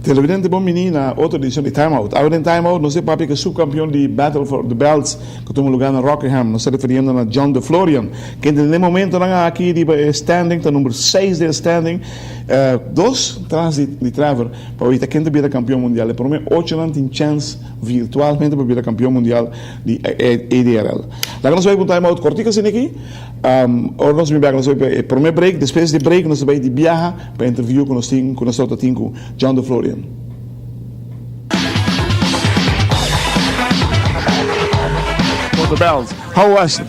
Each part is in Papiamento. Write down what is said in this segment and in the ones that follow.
Televidente bon bini na otro edicion di Time Out. Awe den Time Out nos e papia cu e subcampeon di Battle for the Belts cu tuma lugar na Rockingham. Nos ta referiendo na John DeFlorian, kende den e momentonan aki riba e standing ta number seis den e standing, dos tras di Trevor pa oita ken ta bira campeon mundial. E prome ochonan tin chance virtualmente pa bira campeon mundial di ADRL. Laga nos bai pa un time out cortico asina aki. Ora nos bin bek nos bai pa e prome break. Despues di break nos ta bai di biaha pa interview cu nos tin cu nos ta tin cu John DeFlorian. For the bells. How was it?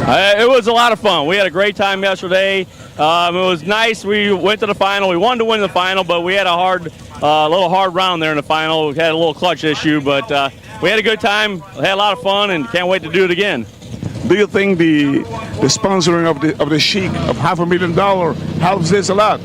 It was a lot of fun. We had a great time yesterday. Um, it was nice. We went to the final. We wanted to win the final, but we had a hard, uh, little hard round there in the final. We had a little clutch issue, but uh, we had a good time. Had a lot of fun, and can't wait to do it again. Do you think the the sponsoring of the of the sheik of half a million dollar helps this a lot?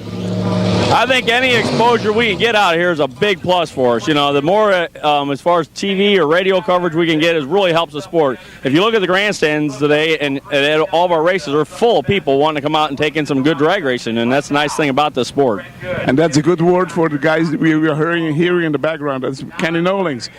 I think any exposure we can get out here is a big plus for us. You know, the more uh, um, as far as TV or radio coverage we can get, it really helps the sport. If you look at the grandstands today, and, and all of our races are full of people wanting to come out and take in some good drag racing, and that's the nice thing about this sport. And that's a good word for the guys that we, we are hearing, hearing in the background. That's Kenny Nolings.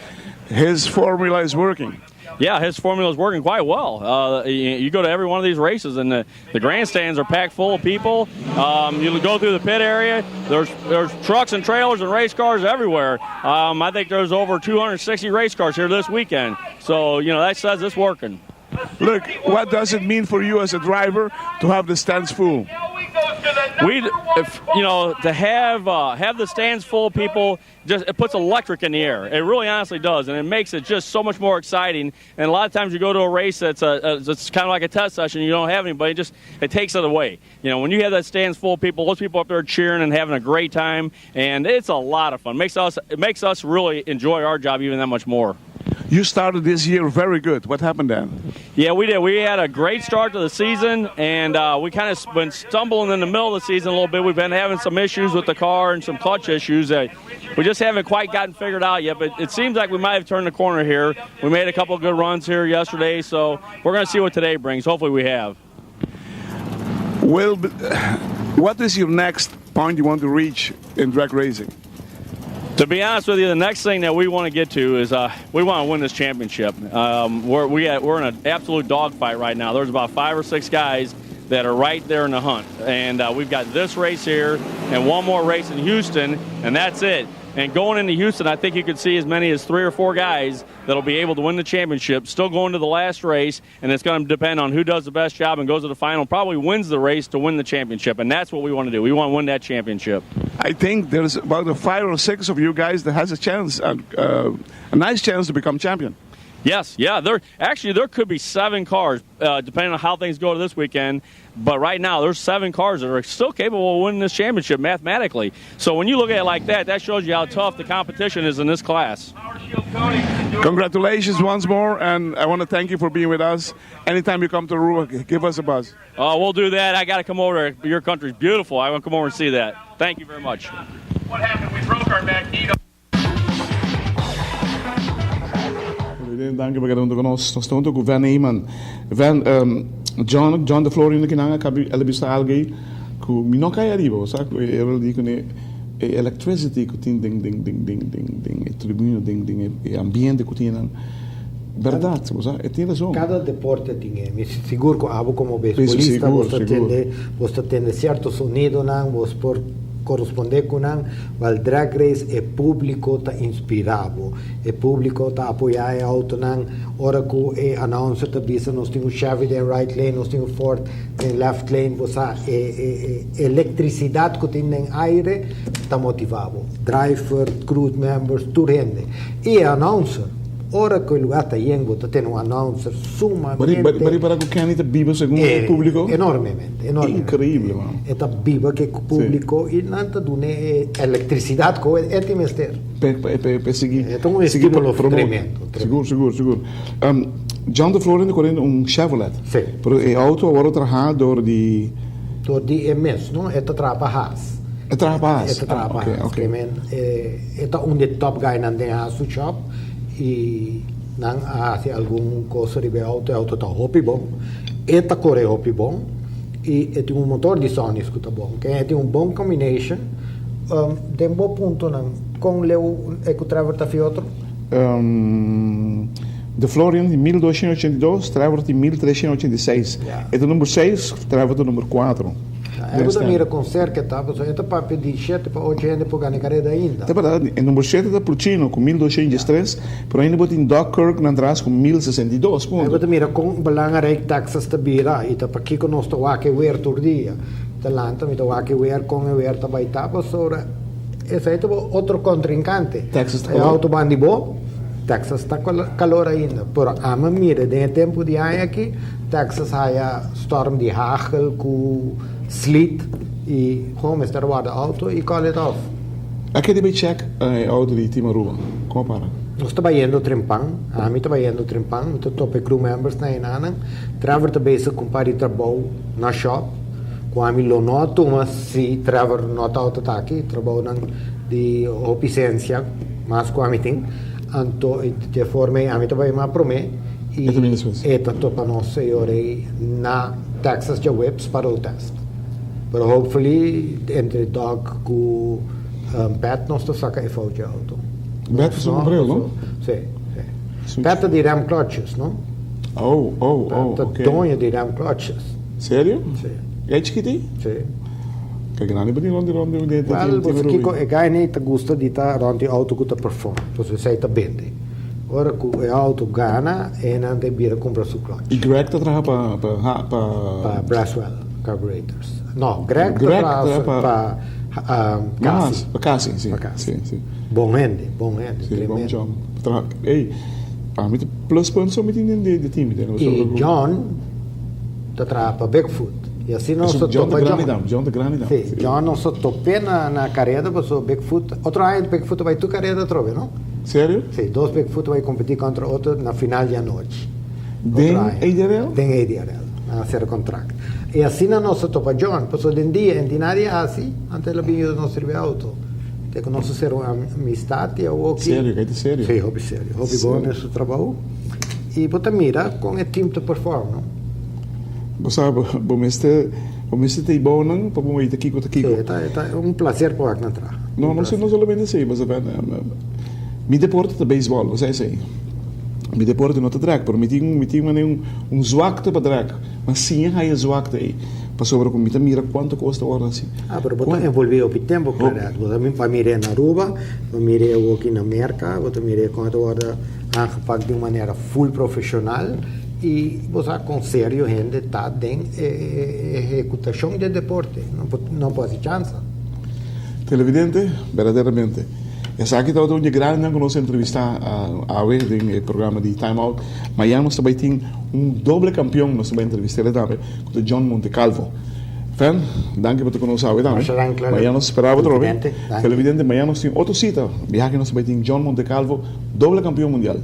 His formula is working. Yeah, his formula is working quite well. Uh, you, you, go to every one of these races, and the, the grandstands are packed full of people. Um, you go through the pit area, there's, there's trucks and trailers and race cars everywhere. Um, I think there's over 260 race cars here this weekend. So, you know, that says it's working. Look, what does it mean for you as a driver to have the stands full? We, if, you know, to have uh, have the stands full of people, just it puts electric in the air. It really honestly does, and it makes it just so much more exciting. And a lot of times you go to a race that's a, a it's kind of like a test session. You don't have anybody. It just it takes it away. You know, when you have that stands full of people, those people up there cheering and having a great time, and it's a lot of fun. It makes us it makes us really enjoy our job even that much more. You started this year very good. What happened then? Yeah, we did. We had a great start to the season, and uh, we kind of been stumbling in the middle of the season a little bit. We've been having some issues with the car and some clutch issues that we just haven't quite gotten figured out yet. But it seems like we might have turned the corner here. We made a couple of good runs here yesterday, so we're going to see what today brings. Hopefully, we have. Well, what is your next point you want to reach in drag racing? To be honest with you, the next thing that we want to get to is uh, we want to win this championship. Um, we're, we at, we're in an absolute dogfight right now. There's about five or six guys that are right there in the hunt. And uh, we've got this race here and one more race in Houston, and that's it. And going into Houston, I think you could see as many as three or four guys that'll be able to win the championship, still going to the last race, and it's going to depend on who does the best job and goes to the final, probably wins the race to win the championship. And that's what we want to do. We want to win that championship. I think there's about five or six of you guys that has a chance, uh, a nice chance to become champion. Yes, yeah. There actually there could be seven cars, uh, depending on how things go this weekend. But right now, there's seven cars that are still capable of winning this championship mathematically. So when you look at it like that, that shows you how tough the competition is in this class. Congratulations once more, and I want to thank you for being with us. Anytime you come to Aruba, give us a buzz. Oh, we'll do that. I got to come over. Your country's beautiful. I want to come over and see that. Thank you very much. What happened? We broke our magneto. Danki pa keda hunto ku nos. Nos ta hunto ku Van Eman. Van, um, John, John de Florian kinan a kabi el a bisa algu ei ku mi no kai ariba. Bo sa ku e el di ku e electricity ku tin den den den den den den e tribuna, den den e ambiente ku tin nan. Bèrdat, bo sa, e tin rason. Kada deporte tin e. Mi sigur ku abo komo beisbolista bo ta tende bo ta tende sierto sonidonan, bo por korespondé ku nan. Wèl drag race e públiko ta inspirá bo. E públiko ta apoyá e outonan. Ora ku e announcer ta bisa nos tin un Chevy den right lane, nos tin un Ford den left lane, bo sa e e e elektrisidat ku tin den aire ta motivá bo. Driver, crew members, tur hende. I e announcer. Ora ku e lugá ta yen bo ta tene un announcer sumamente. Bo ripara ku Kenny ta biba segun e públiko? Enormemente, enormemente. Inkreibel, man. E ta biba ku e públiko i nan ta dun'é e elektrisidat ku e tin mester. Pa e sigui. E ta un estímulo tremendo, tremendo. Sigur, sigur, sigur. John de Flor a kore un Chevrolet. Sí. Pero e outo a wòrdu trahá dor di. Dor di e mes, no? E ta traha pa Haas. E traha pa Haas? E ta traha pa Haas. Ok, ok. Men, e ta un di e top guynan den Haas su shop y nan a haci algun cos riba e auto. E auto ta hopi bon. E ta core hopi bon y e tin un motor di Sonys cu ta bon. Ken e tin un bon combination. Den bo puntonan, con leu e cu Trevor ta fi otro? De Florian tin 1282, Trevor tin 1386. E ta number seis, Trevor ta number cuatro. E bo ta mira con cerca e ta, pasobra e ta papia di shete pa ocho hende por gana e careda ainda. Ta berdad, e number shete ta Pluchino cu 1203, pero ainda bo tin Doug Kirk nan tras cu 1062 punto. E bo ta mira con belangrijk Texas ta bira y ta pakico nos ta wak e weer tur dia. Ta lanta mi ta wak e weer con e weer ta bay ta, pasobra. Esei ta bo otro kontrinkante. Texas ta E kalor. auto ban di bo, Texas ta kalor ainda. Pero ami mira den e tempu di aña aki, Texas haya storm di hagel ku sleet i gewoon mester warda auto i call it off. A ke debe check e auto di Team Aruba? Como para? Nos ta bayendo trempan, ami ta bayendo trempan, mi ta topa e crew members na enanan. Trevor ta bezig ku un par di trabou na shop. Ku ami lo no a tuma si Trevor no tabata ta aki, trabounan di hopi sensia mas ku ami tin, anto di e forma ei ami ta bai mas promé i e ta topa nos e ora ei na Texas djaweps pa road test. Pero hopefully entre Doug ku Pat nos ta saka e fout dje auto. Pat ta su bril, no? Si, si. Pat ta di Ram Clutches, no? Oh, oh, oh, Pat ta doño di Ram Clutches. Serio? Si. E chikiti? Si. Ke grandi bo tin rond di rond di di Wel, di bo sa Ruby. kiko e guy nei ta gusta di ta rond di auto ku ta perform. Pasobra esei ta bende. Ora ku e auto gana, e nan ta bira kumpra su clutch. I Greg ta traha pa pa ha pa. Pa Braswell Carburetors. No, Greg ta Greg traha ta pa pa Mas, Kasi. pa Kasi, si. Pa Kasi. Si, si. Bon hende, bon hende, Si, bon tremendo. John. Traha, ey, ami ta plus punt so mi tin den di team. I John. Ta traha pa Bigfoot. I asina nos ta John topa ta grandi John. dam, John ta grandi dam. Si, John nos ta top'é na na kareda pasobra Bigfoot, otro aña Bigfoot ta bai tur kareda atrobe, no? Serio? Si, dos Bigfoot ta bai kompetí kontra otro na final di anochi. Den ADRL? Den ADRL. Nan a sera kontrakt. I asina nos ta topa John, pasobra den dia en tin nadie hasi, antes el a bin yuda nos sirbi auto. Te ku nos a sera un amistad i awoki. Serio, kei ta serio? Si, hopi serio. Hopi bon den su trabou. I bo ta mira kon e team ta perform, no? Bo sa, bo mester, bo mester ta e bounan pa bo weta kiko ta kiko. Si, e ta, e ta un placer pa wak nan traha. No, no, no solamente esei, pasobra mi deporte ta beisbòl, bo sa esei. Mi deporte no ta drag, pero mi tin, mi tin manera un, un zwakte pa drag. Ma siña haya zwakte ei, pasobra ku mi ta mira kuantu kos ta wòrdu hasi. Ah, pero bo ta envolví hopi tempu, Claret. Bo ta pa mir'é na Aruba, bo mir'é awoki na Merka, bo ta mir'é kon e ta wòrdu Aangepak di un manera full profesional y bo sa con serio hende ta den e ehecutacion di e deporte. No por no por haci chansa. Televidente, berdaderamente esaki tabata un di e grandinan ku nos a entrevistá awe den e programa di Time Out. Mañana nos ta bai tin un doble kampion nos ta bai entrevist'é tambe, ku ta John Montecalvo. Fen, danki pa ta ku nos awe tambe. Masha danki, Claudio. Mañana nos ta spera bo atrobe. Televidente, danki. Televidente, mañana nos tin otro sita. Biaha nos ta bai tin John Montecalvo, doble kampion mundial.